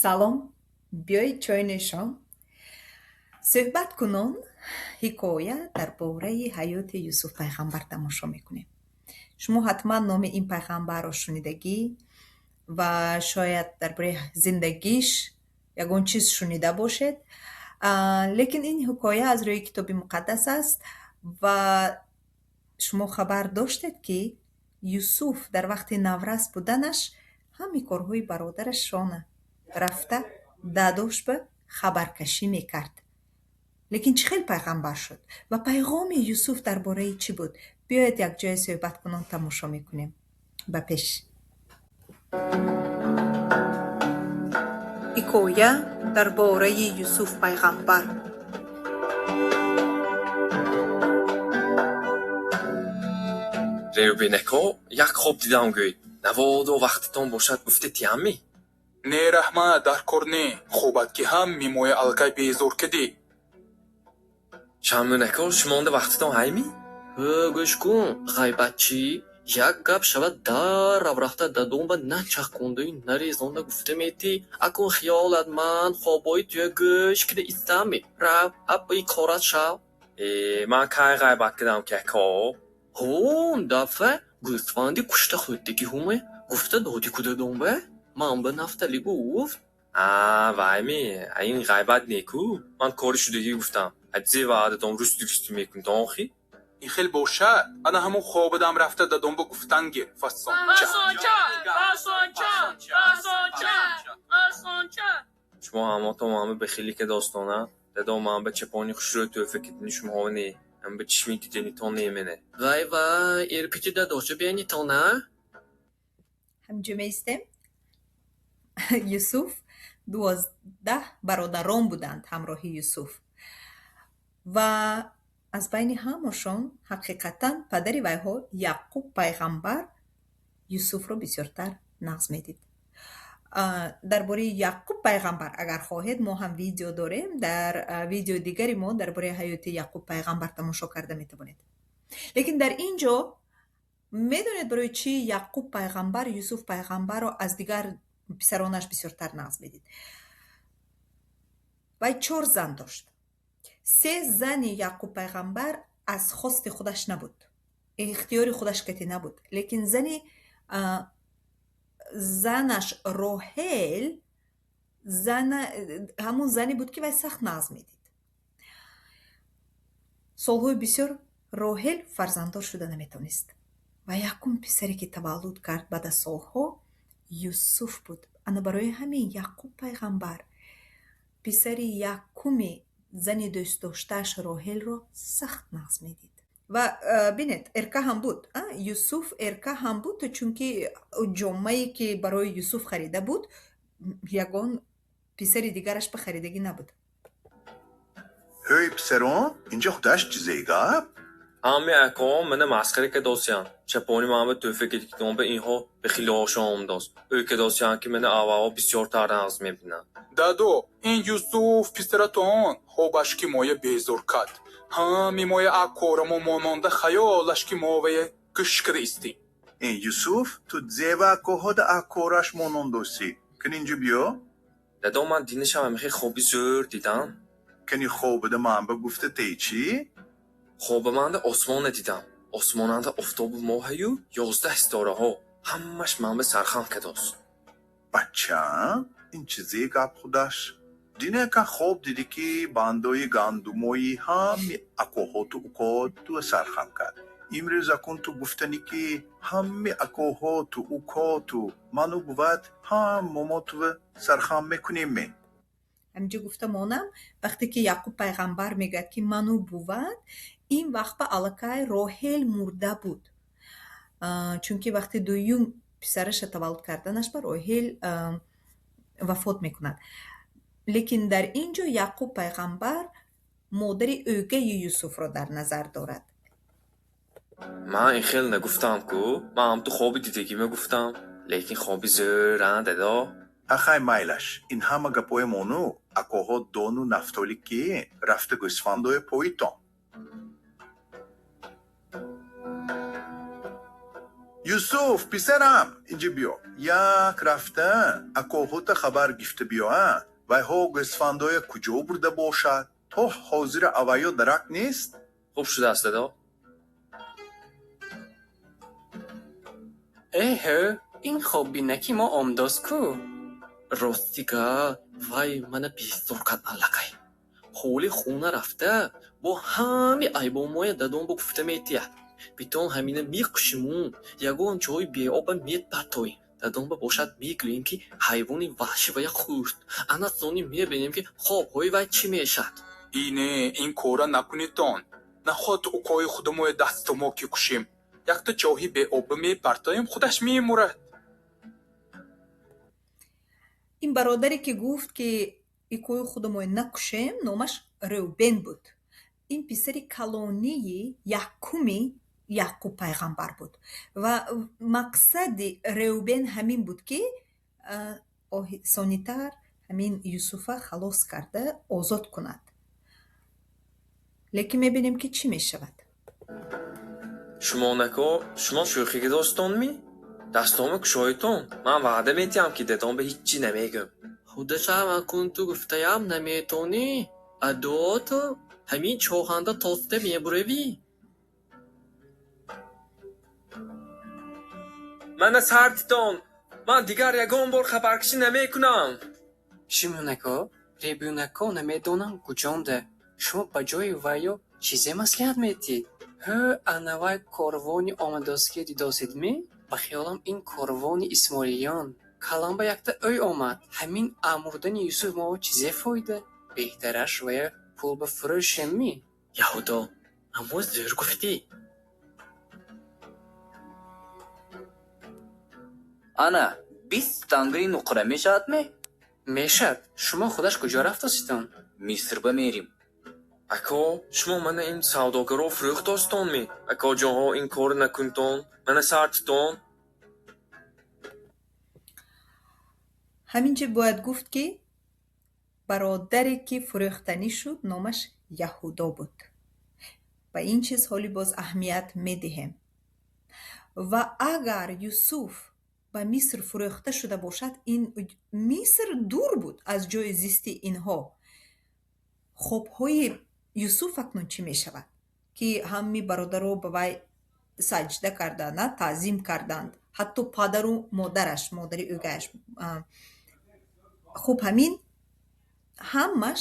Салом, биёед чой нӯшон. Суҳбат кунон ҳикоя дар бораи ҳаёти Юсуф пайғамбар тамошо мекунем. Шумо ҳатман номи ин пайғамбарро шунидагӣ ва шояд дар бораи зиндагиш ягон чиз шунида бошед. Лекин ин ҳикоя аз рӯи Китоби Муқаддас аст ва шумо хабар доштед, ки Юсуф дар вақти наврас буданаш ҳамаи корҳои бародарашона рафта дадошба хабаркашӣ мекард. Лекин чӣ хел пайғамбар шуд ва пайғоми Юсуф дар бораи чӣ буд? Биёед якҷоя суҳбат кунон тамошо мекунем. Ба пеш. Ҳикоя дар бораи Юсуф пайғамбар. Ревбинако, як хоб дидам гӯй. Наводо вақтатон бошад, гуфта тиямми? Не, раҳмат, дар кор не. Хобат ки ҳам мимоя аллакай безор кардӣ. Шамунако, шумонда вақтатон ҳайми? Ҳӯ, гӯш кун, ғайбатчӣ, як гап шавад даррав рафта дадомба на чақондаю на резонда гуфта метӣ. Акун хиёлат ман хобои туя гӯш кида истамми? Рав, аппи корат шав. Э, ман кай ғайбат кардам ки, ако? Ҳо, он дафъа гӯсфанди кушта хӯрдагӣ ҳуме гуфта додӣ ку дадомба? Ман ба Нафталӣ гуфт. А, вайми, ин ғайбат не-ку. Ман кори шудагӣ гуфтам. Зе ваъдатон русту русту мекунед охи? Ин хел бошад, ана ҳамун хобадам рафта дадомба гуфтан гир, фасонча. Шумо ҳамотон ман ба бехилӣ кадостона. Дадом ман ба чапони хушрӯ тӯҳфа кардани шумоҳо не. Ман ба чишми диданитон немене. Вай вай, ирпичи дадошо бенитон, а? Ҳаминҷо меистем. Юсуф 12 бародарон буданд ҳамроҳи Юсуф. Ва аз байни ҳамашон ҳақиқатан падари вайҳо Яъқуб пайғамбар Юсуфро бисёртар нағз медид. Дар бораи Яъқуб пайғамбар агар хоҳед, мо ҳам видео дорем. Дар видеои дигари мо дар бораи ҳаёти Яъқуб пайғамбар тамошо карда метавонед. Лекин дар ин ҷо медонед, барои чӣ Яъқуб пайғамбар Юсуф пайғамбарро аз дигар писаронаш бисёртар нағз медид? Вай чор зан дошт. Се зани Яъқуб пайғамбар аз хости худаш набуд, ихтиёри худаш кати набуд. Лекин занаш Роҳел ҳамун зане буд, ки вай сахт нағз медид. Солҳои бисёр Роҳел фарзанддор шуда наметавонист ва якум писаре, ки таваллуд кард баъд аз солҳо, Юсуф буд. Ана барои ҳамин Яъқуб пайғамбар писари якуми зани дӯстдоштааш Роҳелро сахт нағз медид. Ва бинед, эрка ҳам буд. Юсуф эрка ҳам буд, чунки ҷоммае, ки барои Юсуф харида буд, ягон писари дигараш ба харидагӣ набуд. Ҳӯй, писарон, инҷо худаш чизей гап? Ҳами акоам мана масхара кадосиянд. Чапони ман ба тӯҳфа кардагитон ба инҳо бехилоҳошон омадост. Ӯ кадосиянд, ки мана аввалҳо бисёртар нағз мебинанд. Дадо, ин Юсуф писаратон хобаш ки моя безор кард. Ҳами моя акорамо мононда хаёлаш ки мовая гӯш када истем. Ин Юсуф, ту зева акоҳода акораш монондосӣ. Кани инҷо биё. Дадо, ман динашам ҳамихел хоби зӯр дидам. Кани хобада ман ба гуфта тей чӣ? Хобаманда осмона дидам. Осмонанда офтобу моҳаю 11 ситораҳо. Ҳамаш ман ба сархам кадост. Бачаам, ин чизе гап худаш? Динека хоб дидӣ, ки бандои гандумои ҳами акоҳоту укоту сархам кард. Имрӯз акун ту гуфтанӣ, ки ҳами акоҳоту укоту ману бувад ҳам момотува сархам мекунем ме? Ҳаминҷо гуфта монам, вақте ки Яъқуб пайғамбар мегӯяд, ки ману бувад, ин вақт ба аллакай Роҳел мурда буд. Чунки вақти дуюм писараша таваллуд карданаш ба Роҳел вафот мекунад. Лекин дар ин ҷо Яъқуб пайғамбар модари ӯгаи Юсуфро дар назар дорад. Ман ин хел нагуфтам ку, ман ҳам ту хоби дидагима гуфтам. Лекин хоби зӯр, а, дадо? Ахай, майлаш, ин ҳама гапои мону акоҳо дону Нафтолӣ ки рафта гӯсфандои поитон. Юсуф, писарам, инҷа биё. Як рафта акоҳота хабар гифта биё, а? Вайҳо гӯсфандоя куҷо бурда бошад? То ҳозира авайё дарак нест? Хуб шудааст, дадо. Эҳ, ин хоббинаки мо омдост ку? Рости гап, вай мана безор кард аллакай. Ҳоли хона рафта бо ҳами айбомоя дадом бо гуфта метиҳад. Битон ҳамина мекушиму ягон ҷои беоба мепартоем. Дадомба бошад мегӯем, ки ҳайвони ваҳшӣ вая хӯрд. Ана сони мебинем, ки хобҳои вай чӣ мешавад. Ине, ин кора накунедтон. Наход укои худамоя дастумо ки кушем. Якта чоҳи беоба мепартоем, худаш мемурад. Ин бародаре ки гуфт, ки икои худамоя накушем, номаш Рӯбен буд. Ин писари калонии якуми Яъқуб пайғамбар буд. Ва мақсади Рӯбен ҳамин буд, ки сонитар ҳамин Юсуфа халос карда озод кунад. Лекин мебинем, ки чӣ мешавад. Шумонако, шумо шӯхиги достонмӣ? Дастома кушоитон. Ман ваъда метиҳам, ки дадом ба ҳиччӣ намегӯм. Худашам акун ту гуфтаям наметонӣ. Адо ту ҳамин чоҳанда тоста мебуравӣ. Мана сартитон. Ман дигар ягон бор хабаркашӣ намекунам. Шимонако, Ребюнако намедонам куҷонда. Шумо ба ҷои вайё чизе маслиҳат метиҳед? Ҳӯ, анавай корвони омадостки дидоседмӣ? Ба хиёлам ин корвони исмоилиён. Каламба якта ӯй омад. Ҳамин амурдани Юсуф мово чизе фоида? Беҳтараш вая пул ба фурӯшеммӣ? Яҳудо, аммо зӯр гуфтӣ. Ана, 20 тангаи нуқра мешавадме? Мешавад. Шумо худаш куҷо рафтоситон? Миср ба мерим. Ако, шумо мана ин савдогаро фурӯхтостонмӣ? Акоҷонҳо, ин корро накунтон. Мана сартитон. Ҳамин ҷо бояд гуфт, ки бародаре ки фурӯхтанӣ шуд, номаш Яҳудо буд. Ба ин чиз ҳоли боз аҳамият медиҳем. Ва агар Юсуф ба Миср фурӯхта шуда бошад, ин Миср дур буд аз ҷои зисти инҳо. Хобҳои Юсуф акнун чӣ мешавад? Ки ҳами бародаро ба вай саҷда карданд, на таъзим карданд. Ҳатто падару модараш, модари ӯгаяш. Хуб, ҳамин ҳамаш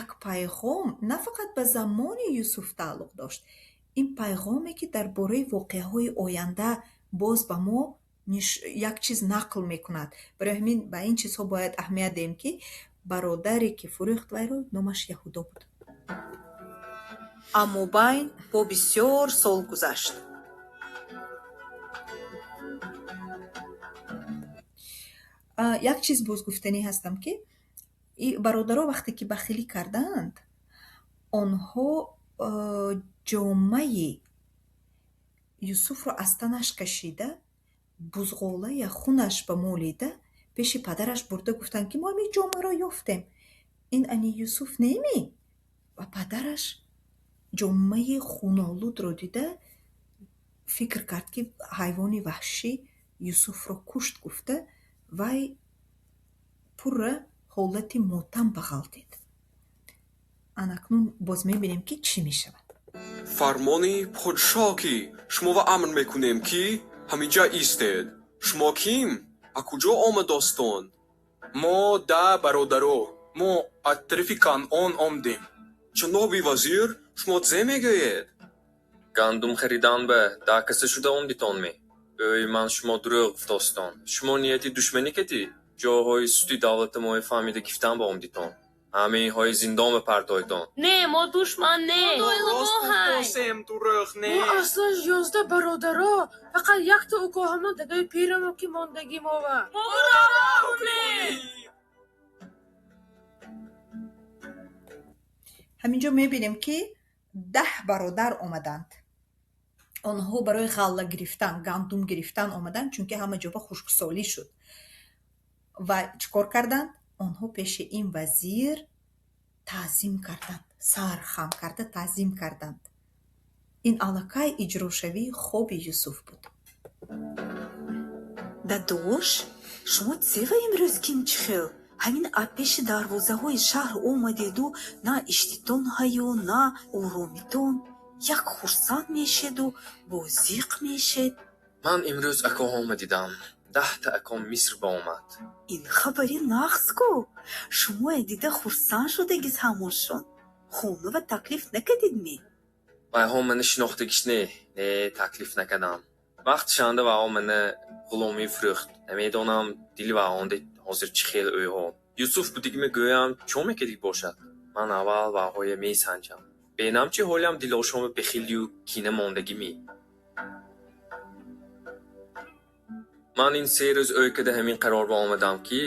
як пайғом на фақат ба замони Юсуф тааллуқ дошт. Ин пайғоме, ки дар бораи воқеаҳои оянда боз ба мо як чиз нақл мекунад. Барои ҳамин ба ин чизҳо бояд аҳамият диҳем, ки бародаре ки фурӯхт вайро, номаш Яҳудо буд. Аммо байн бо бисёр сол гузашт. Як чиз боз гуфтанӣ ҳастам, ки бародаро вақте ки бахилӣ карданд, онҳо ҷомаи Юсуфро аз танаш кашида, бузғолая хунаш ба молида, пеши падараш бурда гуфтанд, ки мо ҳамин ҷомаро ёфтем. Ин ани Юсуф немӣ? Ва падараш ҷомаи хунолудро дида фикр кард, ки ҳайвони ваҳшӣ Юсуфро кушт гуфта, вай пурра ҳолати мотам бағалтид. Анакнун боз мебинем, ки чӣ мешавад. Фармони подшоҳ, ки шуморо амр мекунем, ки ҳаминҷа истед. Шумо ким? А куҷо омадостон? Мо да бародаро, мо аз тарафи Канъон омдем. Ҷаноби вазир, шумо зе мегӯед? Гандум харидан ба да каса шуда омдитонмӣ? Ӯй, ман шумо дурӯғ гуфтостон. Шумо нияти душманӣ кардӣ? Ҷоҳои сусти давлатамоя фаҳмида гифтан ба омдитон. Ҳаминҳои зиндон ба партойтон. Не, мо душман не. Рост гуфтосем, дурӯғ не. Мо аслан 11 бародаро, фақат якта укоҳамон дадаи пирамо ки мондагӣ мова. Ҳаминҷо мебинем, ки 10 бародар омаданд. Онҳо барои ғалла гирифтан, гандум гирифтан омаданд, чунки ҳама ҷо ба хушксолӣ шуд. Ва чӣ кор карданд? Онҳо пеши ин вазир таъзим карданд, сар хам карда таъзим карданд. Ин аллакай иҷрошавии хоби Юсуф буд. Дадош, шумо цева имрӯз кин чӣ хел? Ҳамин аз пеши дарвозаҳои шаҳр омадеду на иштитон ҳаю, на оромитон. Як хурсанд мешеду боз зиқ мешед. Ман имрӯз акоҳома дидам. 10-та аком Миср баомад. Ин хабари нағз ку? Шумое дида хурсанд шудагиз ҳамоншон. Хонава таклиф накардидми? Вайҳо мана шинохтагиш не, не таклиф накардам. Вақти шанда вайҳо мана ғуломӣ фурӯхт. Намедонам дили вайҳонде ҳозир чӣ хел ӯйҳо. Юсуф будигима гӯям чо мекардиг бошад? Ман аввал вайҳоя месанҷам. Бенам чӣ ҳолиам дилошома бехилию кина мондагимӣ. Ман ин се рӯз ӯй када ҳамин қарор ба омадам, ки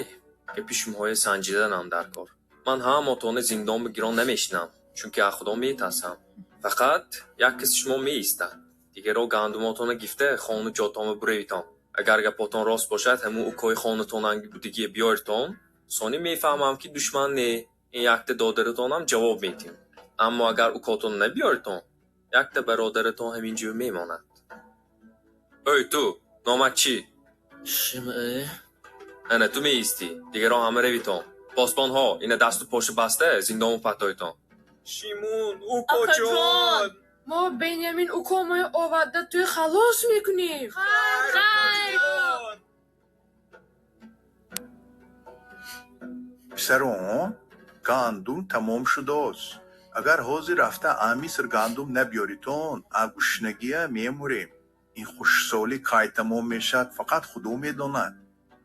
гапи шумоҳоя санҷиданам дар кор. Ман ҳамотона зиндон бигирон намешинам, чунки аз Худо метарсам. Фақат як каси шумо меистад. Дигаро гандумотона гифта хону ҷотонма буравитон. Агар гапотон рост бошад, ҳамун укои хонатонанги будигия биёритон, сони мефаҳмам, ки душман не, ин якта додаратонам ҷавоб медиҳем. Аммо агар укотон набиёритон, якта бародаратон ҳамин ҷо мемонад. Ӯй ту, номат чӣ? Шимъе. Ана ту меистӣ, дигарон ҳама равитон. Посбонҳо, ина дасту поша баста зиндону партоитон. Шимун, укоҷон! Мо Бенямин укомоя оварда туй халос мекунем. Хайр! Писарон, гандум тамом шудааст. Агар ҳозир рафта аз Миср гандум набиёритон, аз гушнагия мемурем. Ин хушксолӣ кай тамом мешавад, фақат Худо медонад.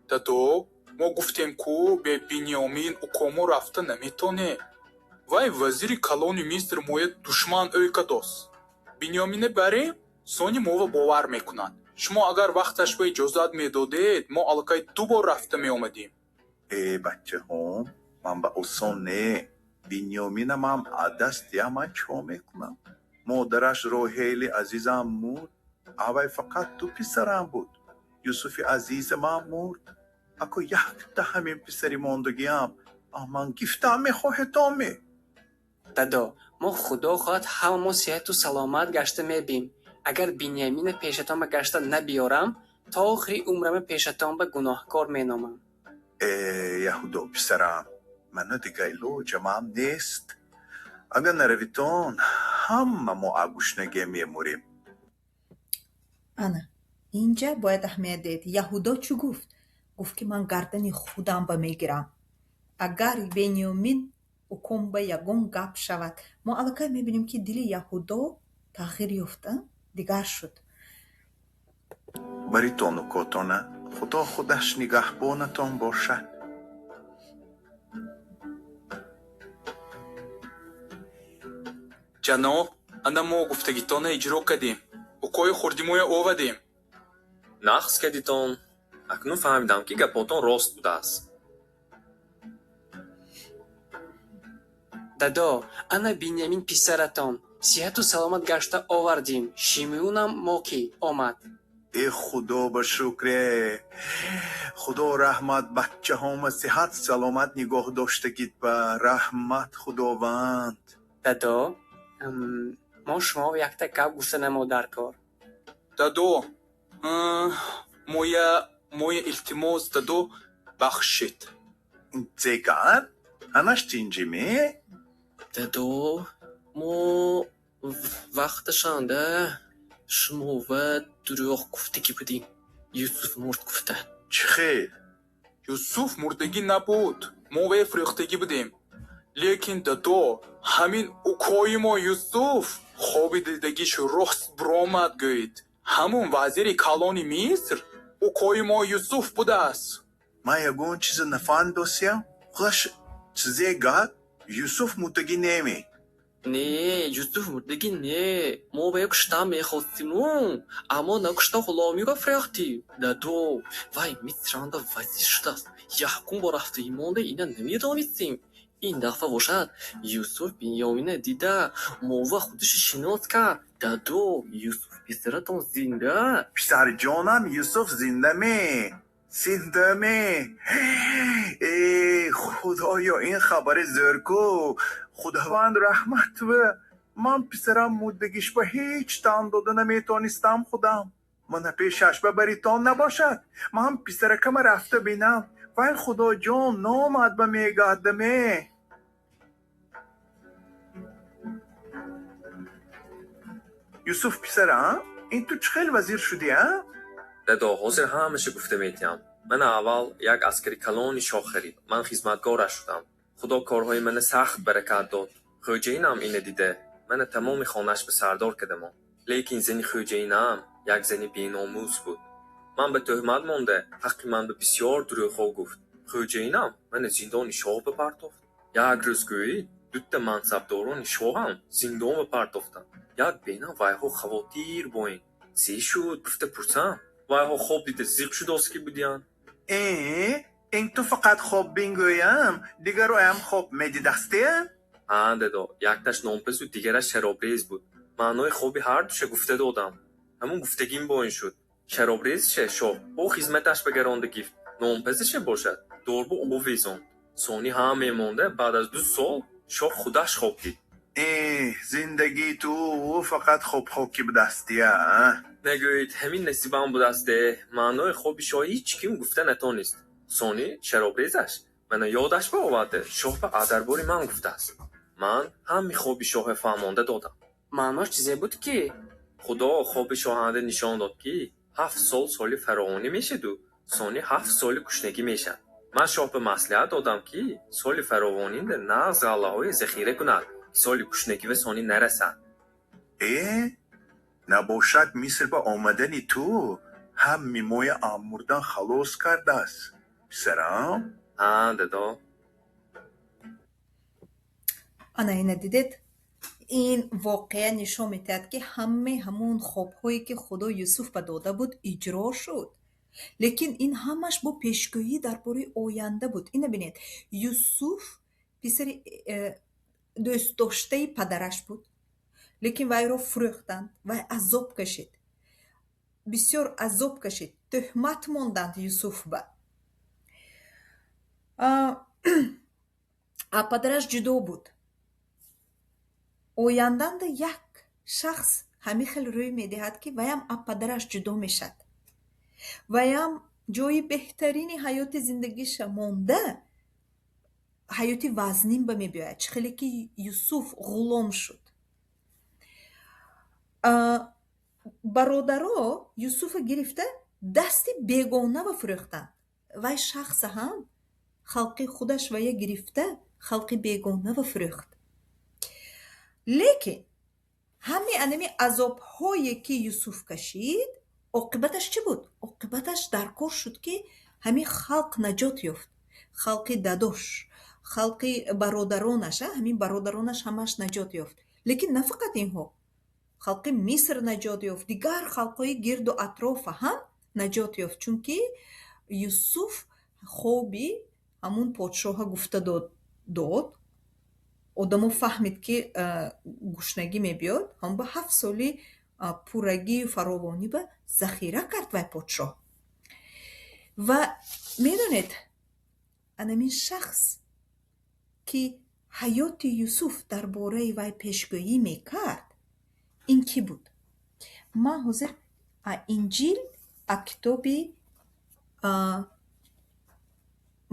Дадо, мо гуфтем, ку бе Бинёмин укомо рафта наметонем. Вай вазири калони Миср моя душман ӯй кадост. Бинёмина барем, сони мова бовар мекунад. Шумо агар вақташ ба иҷозат медодед, мо аллакай ду бор рафта меомадем. Э, бачаҳом, ман ба осон не. Бинёминамам аз даст диҳам, ман чо мекунам? Модараш Роҳели азизам мурд. Авай фақат ду писарам буд. Юсуфи азизамам мурд. Ако якта ҳамин писари мондагиам, ман гифтам мехоҳедоме? Дадо, мо Худо хоҳад ҳамамо сиҳату саломат гашта мебием. Агар Биньямина пешатон ба гашта набиёрам, то охири умрама пешатон ба гуноҳкор меномам. Э, Яҳудо писарам, ману дига илоҷамам нест. Агар наравитон, ҳама мо аз гушнагия мемурем. Ана, инҷа бояд аҳамият диҳед. Яҳудо чӣ гуфт? Гуфт, ки ман гардани худам ба мегирам. Агар Бенёмин уком ба ягон гап шавад. Мо аллакай мебинем, ки дили Яҳудо тағйир ёфта, дигар шуд. Баритон укотона, Худо худаш нигаҳбонатон бошад. Ҷаноб, ана мо гуфтагитона иҷро кардем. Укои хурдимоя овардем. Нағз кардитон. Акнун фаҳмидам, ки гапотон рост будааст. Дадо, ана Биньямин писаратон. Сиҳату саломат гашта овардим. Шимеунам мо ки омад. Э, Худо ба шукре. Худо раҳмат, бачаҳома сиҳат саломат нигоҳ доштагид ба раҳмат Худованд. Дадо, мо шумо якта гап гуфта намо дар кор. Дадо, моя илтимос, дадо, бахшед. Зегар? Ҳанаш тинҷиме? Дадо, мо вақташанда шумова дурӯғ гуфтагӣ будем. Юсуф мурд гуфта. Чӣ хел? Юсуф мурдагӣ набуд. Мо вай фурӯхтагӣ будем. Лекин дадо, ҳамин укои мо Юсуф хоби дидагиш рост биромад гӯед. Ҳамун вазири калони Миср укои мо Юсуф будааст. Ман ягон чиза нафаҳмидосиям? Худаш чизе гап? Юсуф мурдагӣ неме? Не, Юсуф мурдагӣ не. Мо ба куштан мехостиму, аммо накушта ғуломиро фурӯхтем. Дадо, вай Мисранда вазир шудааст. Якум бор рафта имонда ина намедонистем. Ин дафъа бошад, Юсуф Биньямина дида, мова худашо шинос кард. Дадо, Юсуф писаратон зинда. Писарҷонам Юсуф зинда ме? Зинда ме? Э, Худоё, ин хабари зӯр ку. Худованд раҳмат ва ман писарам мурдагиш ба ҳеҷ тан дода наметонистам худам. Мана пешаш бабаритон набошад. Ман писаракама рафта бинам. Вай худоҷон номад ба мегардаме. Юсуф писарам, ин ту чӣ хел вазир шудӣ, а? Дадо, ҳозир ҳамаша гуфта метиҳам. Мана аввал як аскари калони шоҳ харид. Ман хизматгораш шудам. Худо корҳои мана сахт баракат дод. Хӯҷаинам ина дида, мана тамоми хонаш ба сардор кардамон. Лекин зани хӯҷаинам як зани беномус буд. Ман ба тӯҳмат монда, ҳаққи ман ба бисёр дурӯғҳо гуфт. Хӯҷаинам мана зиндони шоҳ бипартофт. Як рӯз гӯӣ дута мансабдорони шоҳам зиндон бипартофтанд. Як бенам вайҳо хавотир бо ин. Зе шуд гуфта пурсам, вайҳо хоб дида зиқ шудост ки будиянд. Э, ин ту фақат хоб бингӯям, дигароям хоб медидастия? Ҳа, дадо, якташ нонпазу дигараш шаробрез буд. Маънои хоби ҳардуша гуфта додам. Ҳамун гуфтагим бо ин шуд. Шаробрезиша шоҳ бо хизматаш ба гаронда гифт, нонпазиша бошад дорбо овезонд. Сони ҳам мемонда баъд аз 2 сол шоҳ худаш хоб дид. Э, зиндагии ту фақат хобҳо ки будастия, а? Нагӯед, ҳамин насибам будасте. Маънои хоби шоҳ ҳеҷ ким гуфта натонист. Сони шаробрезаш мана ёдаш баоварда, шоҳ ба дарбори ман гуфтааст. Ман ҳами хоби шоҳа фаҳмонда додам. Маънош чизе буд ки? Худо хоби шоҳанда нишон дод, ки 7 сол соли фаровонӣ мешаду сони 7 соли гушнагӣ мешавад. Ман шоҳ ба маслиҳат додам, ки соли фаровонинда нағз ғаллаҳое захира кунад, ки соли гушнагива сони нарасад. Э, набошад Миср ба омадани ту ҳамми моя аз мурдан халос кардааст, писарам? Ҳа, дадо. Ана ина дидед, ин воқеа нишон медиҳад, ки ҳамаи ҳамун хобҳое, ки Худо Юсуф ба дода буд, иҷро шуд. Лекин ин ҳамаш бо пешгӯӣ дар бораи оянда буд. Ина бинед, Юсуф писари дӯстдоштаи падараш буд, лекин вайро фурӯхтанд, вай азоб кашид, бисёр азоб кашид, тӯҳмат монданд Юсуф ба. А падараш ҷудо буд. Оянданда як шахс ҳамин хел рӯй медиҳад, ки ваям аз падараш ҷудо мешавад, ваям ҷои беҳтарини ҳаёти зиндагиша монда, ҳаёти вазнин ба мебиёяд, чӣ хеле ки Юсуф ғулом шуд. Бародаро Юсуфа гирифта, дасти бегонава фурӯхтанд. Вай шахса ҳам халқи худаш вая гирифта, халқи бегонава фурӯхт. Лекин ҳамаи анами азобҳое, ки Юсуф кашид, оқибаташ чӣ буд? Оқибаташ дар кор шуд, ки ҳамин халқ наҷот ёфт, халқи дадош, халқи бародаронаш, ҳамин бародаронаш ҳамааш наҷот ёфт. Лекин на фақат инҳо, халқи Миср наҷот ёфт, дигар халқҳои гирду атрофа ҳам наҷот ёфт, чунки Юсуф хоби ҳамун подшоҳа гуфта дод. Одамо фаҳмид, ки гушнагӣ мебиёд, ҳамон ба 7 соли пуррагию фаровонӣ ба захира кард вай подшоҳ. Ва медонед, анамин шахс, ки ҳаёти Юсуф дар бораи вай пешгӯӣ мекард, ин кӣ буд? Ман ҳозир Инҷил, а китоби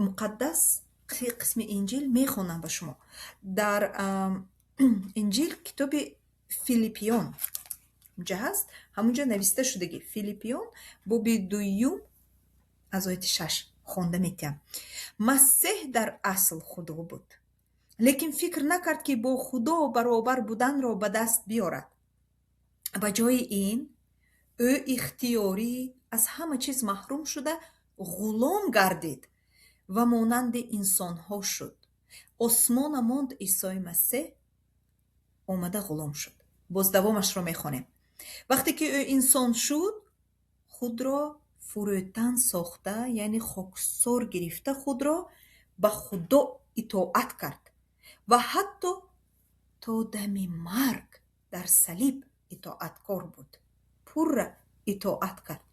муқаддас, қисми Инҷил мехонам ба шумо. Дар Инҷил, китоби Филиппиён унҷа ҳаст, ҳамунҷо нависта шудагӣ. Филиппиён, боби дуюм, аз ояти 6 хонда метиҳам. Масеҳ дар асл Худо буд, лекин фикр накард, ки бо Худо баробар буданро ба даст биёрад. Ба ҷои ин ӯ ихтиёрӣ аз ҳама чиз маҳрум шуда, ғулом гардид ва монанди инсонҳо шуд. Осмона монд, Исои Масеҳ омада ғулом шуд. Боз давомашро мехонем. Вақте ки ӯ инсон шуд, худро фурӯтан сохта, яъне хоксор гирифта, худро ба Худо итоат кард ва ҳатто то дами марг дар салиб итоаткор буд. Пурра итоат кард.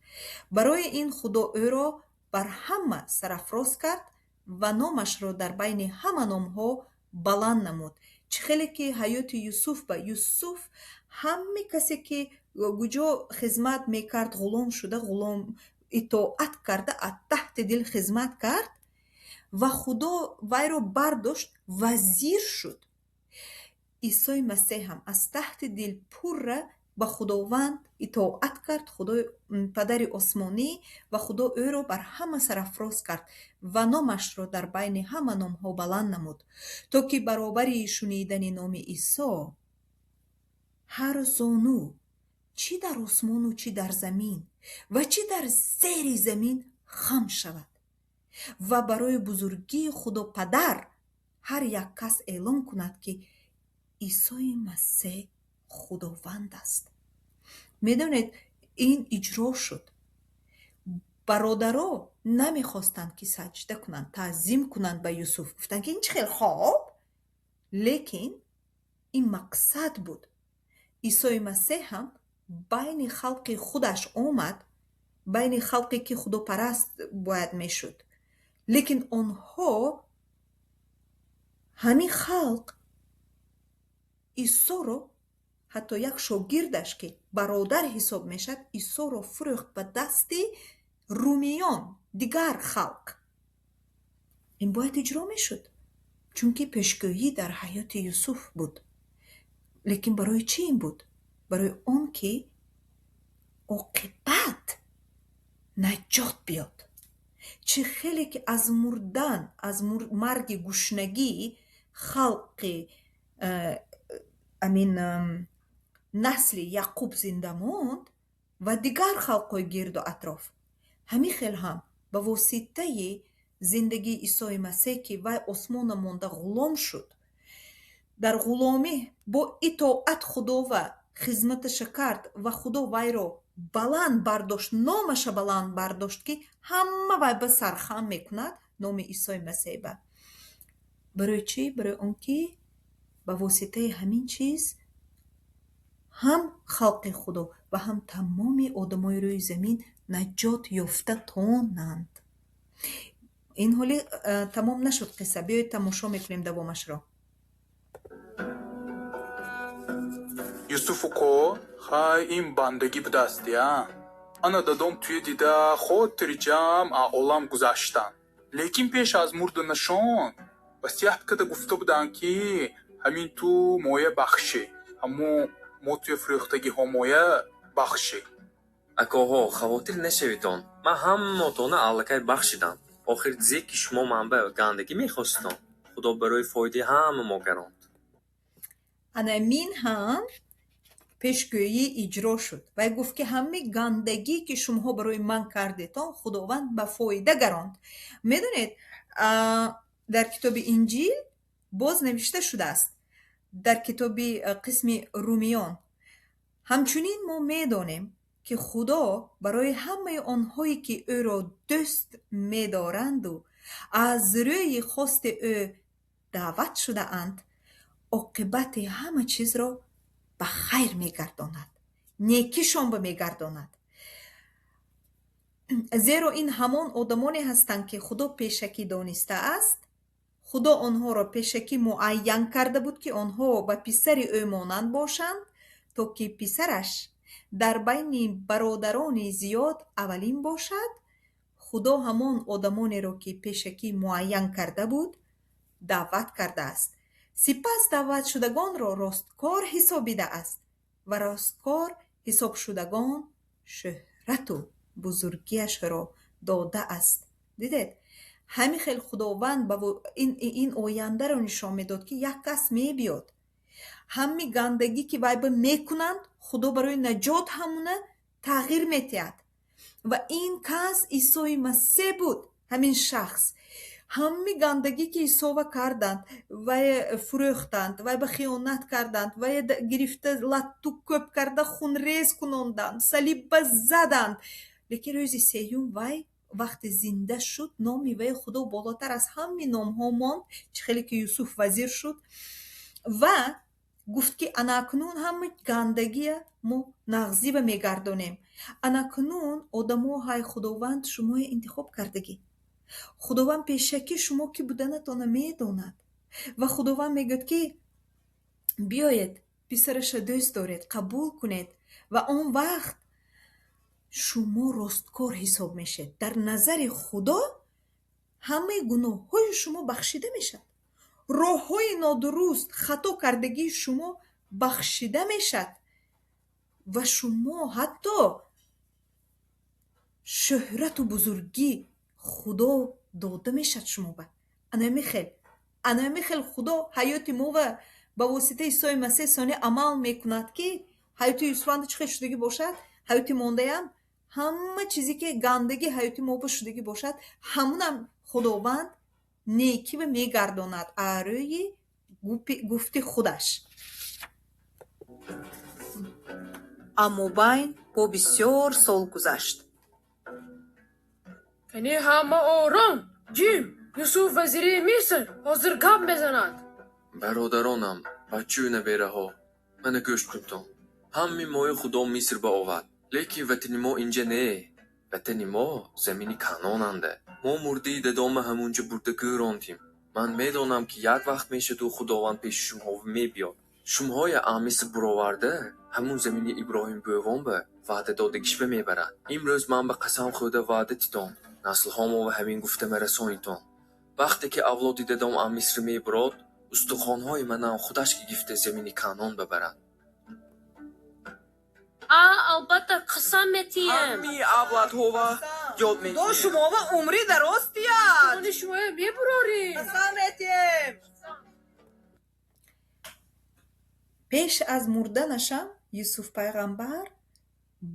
Барои ин Худо ӯро бар ҳама сарафроз кард ва номашро дар байни ҳама номҳо баланд намуд. Чӣ хеле ки ҳаёти Юсуф ба Юсуф ҳаме касе ки Куҷо хизмат мекард, ғулом шуда, ғулом итоат карда, аз таҳти дил хизмат кард ва Худо вайро бардошт, вазир шуд. Исои Масеҳ ҳам аз таҳти дил пурра ба Худованд итоат кард, Худои Падари осмонӣ, ва Худо ӯро бар ҳама сарафроз кард ва номашро дар байни ҳама номҳо баланд намуд, то ки баробари шунидани номи Исо ҳар зону, чӣ дар осмону, чӣ дар замин ва чӣ дар зери замин, хам шавад ва барои бузургии Худо Падар ҳар як кас эълон кунад, ки Исои Масеҳ Худованд аст. Медонед, ин иҷро шуд. Бародаро намехостанд, ки саҷда кунанд, таъзим кунанд ба Юсуф. Гуфтанд, ки ин чӣ хел хоб? Лекин ин мақсад буд. Исои Масеҳ ҳам байни халқи худаш омад, байни халқе, ки худопараст бояд мешуд, лекин онҳо, ҳамин халқ, Исоро, ҳатто як шогирдаш, ки бародар ҳисоб мешавад, Исоро фурӯхт ба дасти румиён, дигар халқ. Ин бояд иҷро мешуд, чунки пешгӯӣ дар ҳаёти Юсуф буд. Лекин барои чӣ ин буд? Барои он ки оқибат наҷот биёд. Чӣ хеле ки аз мурдан, аз марги гушнагӣ халқи амин насли Яқуб зинда монд ва дигар халқҳои гирду атроф, ҳамин хел ҳам ба воситаи зиндагии Исои Масеҳ, ки вай осмона монда ғулом шуд, дар ғуломӣ бо итоат Худова хизматаша кард ва Худо вайро баланд бардошт, номаша баланд бардошт, ки ҳама вай ба сархам мекунад номи Исои Масеҳба. Барои чӣ? Барои он ки ба воситаи ҳамин чиз ҳам халқи Худо ва ҳам тамоми одамои рӯи замин наҷот ёфта тонанд. Ин ҳоли тамом нашуд қисса. Биёед, тамошо мекунем давомашро. Юсуфу ко, хай, ин бандагӣ будастия. Ана дадом туя дида хотири ҷамъ а олам гузаштанд, лекин пеш аз мурданашон васият карда гуфта буданд, ки ҳамин ту моя бахшӣ, ҳамо мо туя фурӯхтагиҳо моя бахшӣ. Акоҳо, хавотир нашавитон, ман ҳаммотона аллакай бахшидам. Охир зе ки шумо манба гандагӣ мехоститон, Худо барои фоидаи ҳама мо гаронд. Анамин ҳам пешгӯӣ иҷро шуд. Вай гуфт, ки ҳамаи гандагӣ, ки шумоҳо барои ман кардетон, Худованд ба фоида гаронд. Медонед, дар китоби Инҷил боз навишта шудааст, дар китоби қисми Румиён: ҳамчунин мо медонем, ки Худо барои ҳамаи онҳое, ки ӯро дӯст медоранду аз рӯи хости ӯ даъват шудаанд, оқибати ҳама чизро ба хайр мегардонад, некишонба мегардонад, зеро ин ҳамон одамоне ҳастанд, ки Худо пешакӣ донистааст. Худо онҳоро пешакӣ муайян карда буд, ки онҳо ба писари ӯ монанд бошанд, то ки писараш дар байни бародарони зиёд аввалин бошад. Худо ҳамон одамонеро, ки пешакӣ муайян карда буд, даъват кардааст, сипас даъватшудагонро росткор ҳисобидааст ва росткор ҳисобшудагон шӯҳрату бузургиашро додааст. Дидед, ҳамин хел Худованд ин ояндаро нишон медод, ки як кас мебиёд, ҳами гандагӣ, ки вай ба мекунанд, Худо барои наҷот ҳамуна тағйир метиҳад. Ва ин кас Исои Масеҳ буд. Ҳамин шахс ҳами гандагӣ, ки Исова карданд, вай фурӯхтанд, вай ба хиёнат карданд, вай гирифта латту кӯб карда хунрез кунонданд, салибба заданд, лекин рӯзи сеюм вай вақте зинда шуд, номи вай Худо болотар аз ҳами номҳо монд, чӣ хеле ки Юсуф вазир шуд. Ва гуфт, ки анакнун ҳама гандагия мо нағзиба мегардонем. Анакнун одамо ҳай, Худованд шумоя интихоб кардагӣ. Худованд пешакӣ шумо кӣ буданатона медонад ва Худованд мегӯяд, ки биёед, писараша дӯст доред, қабул кунед. Ва он вақт шумо росткор ҳисоб мешед. Дар назари Худо ҳамаи гуноҳҳои шумо бахшида мешавад. Роҳҳои нодуруст, хато кардагии шумо бахшида мешавад ва шумо ҳатто шӯҳрату бузургӣ Худо дода мешавад шумо ба. Анами хел Худо ҳаёти мо ва ба воситаи Исои Масеҳ сони амал мекунад, ки ҳаёти Юсуфанда чӣ хел шудагӣ бошад, ҳаёти мондаям ҳама чизе ки гандагӣ ҳаёти мо ба шудагӣ бошад, ҳамунам Худованд некӣ ва мегардонад арӯи гуфти худаш. Аммо байн бо бисёр сол гузашт. Кани ҳама ором, ҷим! Юсуф вазири Миср ҳозир гап мезанад. Бародаронам, баччаю набераҳо, мана гӯш кунтон. Ҳамми мои Худо Миср ба овард, лекин ватани мо инҷа не. Ватани мо замини Каноонанда. Мо мурдии дадома ҳамунҷа бурда гӯрондем. Ман медонам, ки як вақт мешаду Худованд пеши шумоҳо мебиёд. Шумоҳоя аз Миср буроварда, ҳамун замини Иброҳим бӯвон ба ваъда додагишба мебарад. Имрӯз ман ба қасам хӯрда ваъда титом. Наслҳомо ва ҳамин гуфта марасонитон. Вақте ки авлоди дадом аз Миср мебурод, устухонҳои манам худаш гирифта замини Канон бабарад. А, албатта, қасам метиҳем. Ҳамми авлодҳова ёд Худо метиҳем. шумова умри дароз диҳад. Устухони шумоя мебурорем. Қасам метиҳем. Пеш аз мурданашам Юсуф пайғамбар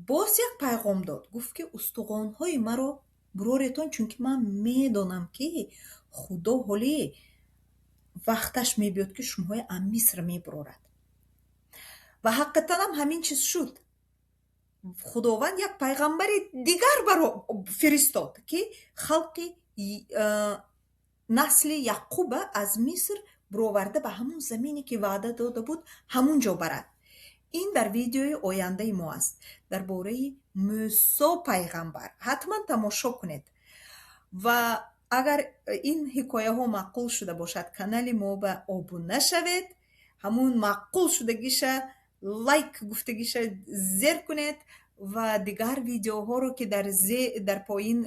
боз як пайғом дод. Гуфт, ки устухонҳои маро буроретон, чунки ман медонам, ки Худо ҳоли вақташ мебиёд, ки шумоҳоя аз Миср мебурорад. Ва ҳақиқатанам ҳамин чиз шуд. Худованд як пайғамбари дигар баро фиристод, ки халқи насли Яқуба аз Миср буроварда ба ҳамун замине, ки ваъда дода буд, ҳамун ҷо барад. Ин дар видеои ояндаи мо аст дар бораи Мӯсо пайғамбар. Ҳатман тамошо кунед. Ва агар ин ҳикояҳо маъқул шуда бошад, канали мо ба обуна шавед, ҳамун маъқул шудагиша лайк гуфтагиша зер кунед ва дигар видеоҳоро, ки дар поин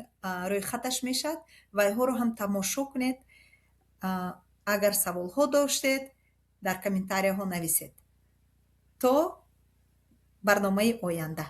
рӯйхаташ мешавад, вайҳоро ҳам тамошо кунед. Агар саволҳо доштед, дар комментарияҳо нависед. То барномаи оянда.